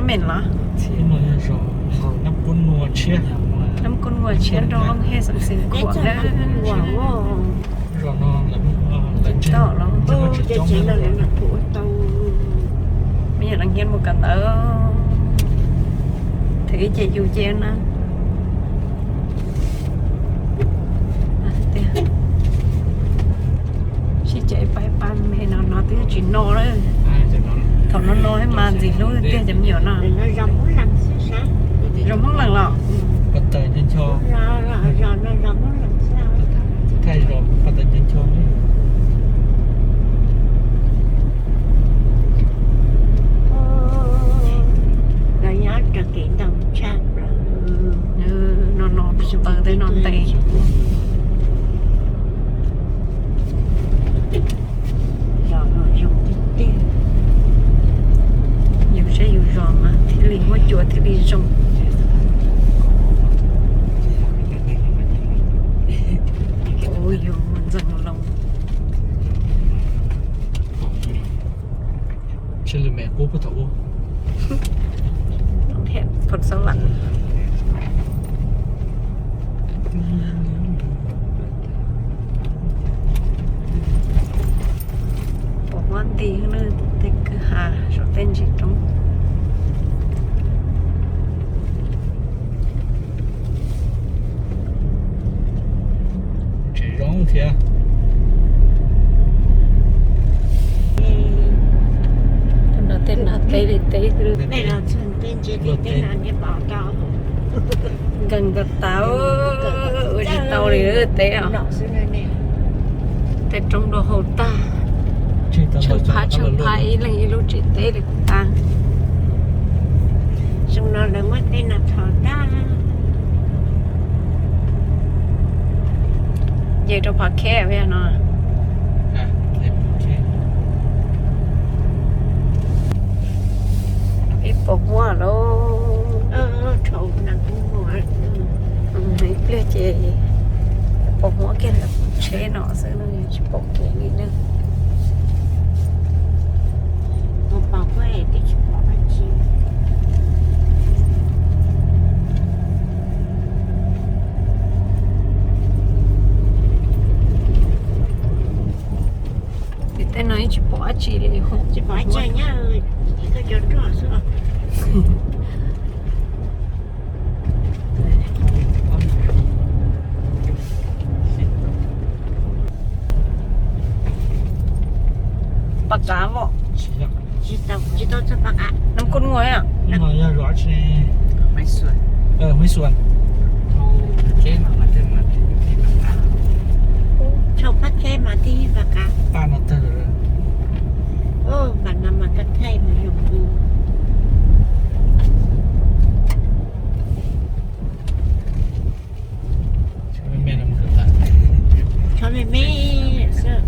Mem los? Nab Kub Nua tshiab nrog Looj Hej xeem Xeev Khuam na. Tsis tau los, me nyuam Nyiaj mus kawm ntawv, thwv ib ce yus ce na. Sib cav ib pab ib pab me no no twb tsis no lawm. Thaum no no mas ntxim hlub tiag cov me nyuam no. Zos Hmoob Lees los? No no tsis npaws tej no ntev. Yus saib yus zos mas thiaj li huab cua thiaj li zoo. Ua yus ntxeev loo. Tsheb lws me qub puag thaum ub. Thiab Phoo Xab Vam. Pom huab nti tej kwj ha saum tej ntsis roob. Tseem zoo thiab. No tej nas teb li teb. Nkees nkaus tau, ua tsis tau li teb os. Tej roob dua hau tag, tsheej phab tsheej phab ib leeg ib lub tsev teb li kuv tag. Zoo no lawv muab tej no thov tag. Ces rau Pov Kheb no. Ib pos huab lauj. Ib pliag ces pos huab kiag ntawm tsheb no xwb, tsis pom kev li na. Vim tej no yeej tsis pom dab tsi li. Pas kav os. Nab Kub Nua. Tshau Pab Kheb mas tij Pas Kav. Pas no mas ka thaij mus yog. Tshuav me me xwb.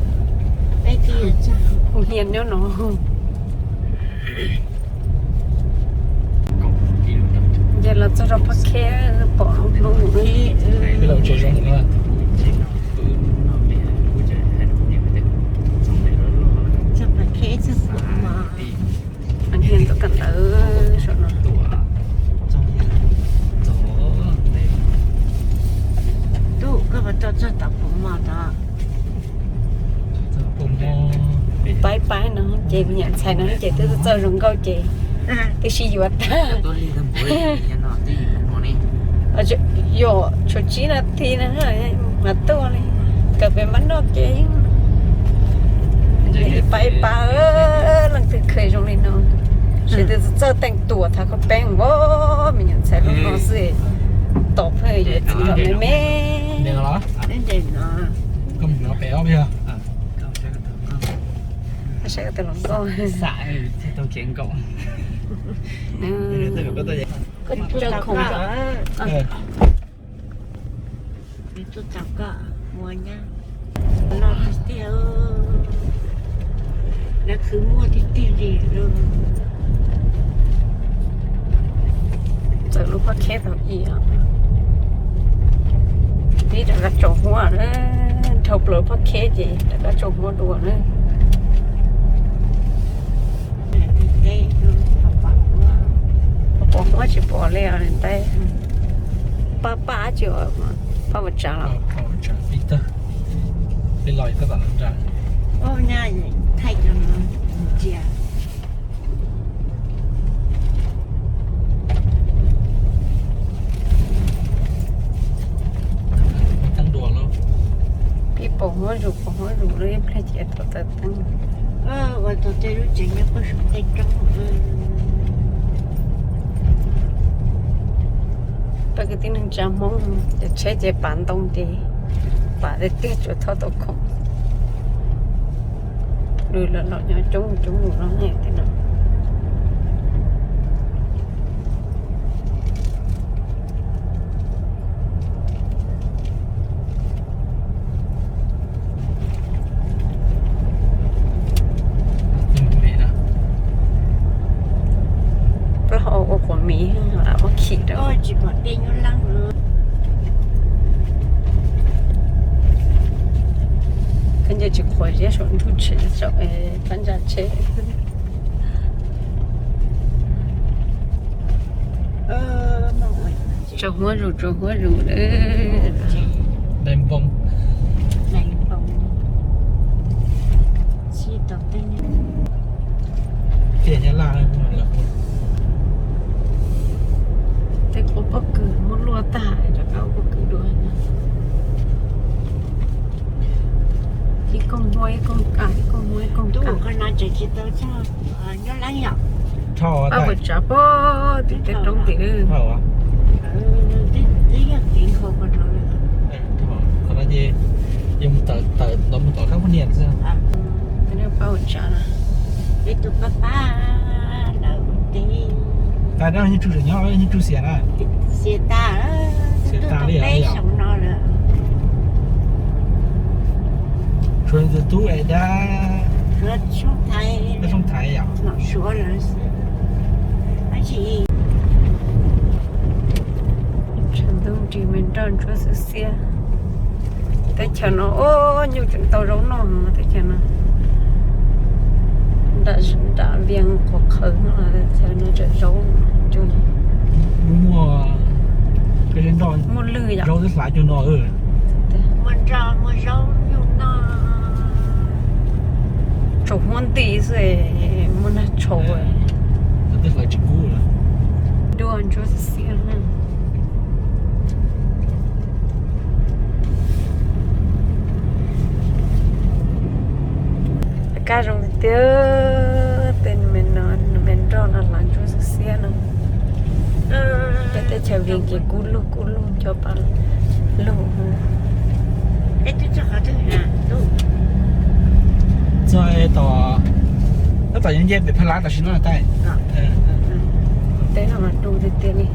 Peb twb yog txog kuv hias nyob no. Ces los txog rau Pab Kheb pom lub hnub. Txog Pab Kheb txog Phuv Mos. Niag tuaj kawm ntawv saum no. Tub, koj puas tau txog tom Phuv Mos tod? Paib paib no ces me nyuam ntxhais no ces twb txawj zoo nkauj ces twb sib yuav tag. Yuav tshuav tsib nas this na mas tuaj li. Kawm pem mab noj ces ib pab ib pab, leej twg kheev zoo li no. Seb twb txawj teej tuam thav koj peeb os, me nyuam ntxhais lub no xwb. Tom pheej yuav txiv tom me me. Saib koj tus hluas nkauj. Koj tso khoom. Tuaj tau koj ua nyab no tiag tiag, lawv khwv muaj tiag tiag li lauj. Txawm lub Pab Kheb thaum ub, tib rov qab tsaus huab na, dhau plaws Pab Kheb ces rov qab tsaus huab dua na. Teb, pom huab. Pom huab tsis pom li os, ntawd paj paj tsis paj ua tsav los. Peb pom huab zus, pom huab zus lawm, ib pliag ces tau taws teeb. Ua tau tej lub tsev nyob pem saum tej roob. Peb kwv tij neej tsa Hmoob ces tsheb ces pav ntoo ces pav tiag tiag, tsuas thauj tau khoom. Lwm los los nyob coob coob lwm los nyiam tej no. Plaub hau ua quav miv, muab khim rau. Koj nce tsis qhuav ziab saum ntug tsheb, saum phab ntsa tsheb. Tsaus huab zus, tsaus huab zus. Daim npoo. Tej quav pob kws muab luaj tag rov qab ua pob kws dua. Ib koog huab ib koog kam, ib koog huab ib koog kam. Paj ua tsav pog tim tej roob tim lawm. Qhov no ces yog mus tawm, tawm ntawd mus tom kab poj niam xwb. Paj ua tsav na. Peb tus paj pab lawm ua teb. Tas dab Nyiaj Tsu tseem nyob, Nyiaj Tsu xiam na. Xiam tas, xiam tas li peb xyoo no lawm. Tshuav tus tub es dab, dab Soob Thaiv yom. Nom Suav lawm. Tshav ntuj nrig me nroj ntsuab xiab xiab. Teb chaws no nyuj tseem tau zaub noj teb chaws no. Nram, nram Vias Qhuav Qhawv no teb chaws no tseem zaub cug. Muaj lwg yom. Zaub twb hlav cug no. Muaj nroj muaj zaub nyuj noj. Tsaus huab nti xwb, muaj nag tshauv. Twb hlav tsis kub. Dua ntsuab xiab xiab na. Kaj zoo tiag tiag, tej me no, me nroj no hlav ntsuab xiab xiab no. Peb teb chaws Vias ces kub lug kub lug, cov pa lug. Txog tom, tab tom yuav nce pem Phaj Lab tam sim no tais. Teb no mas du tiag tiag li.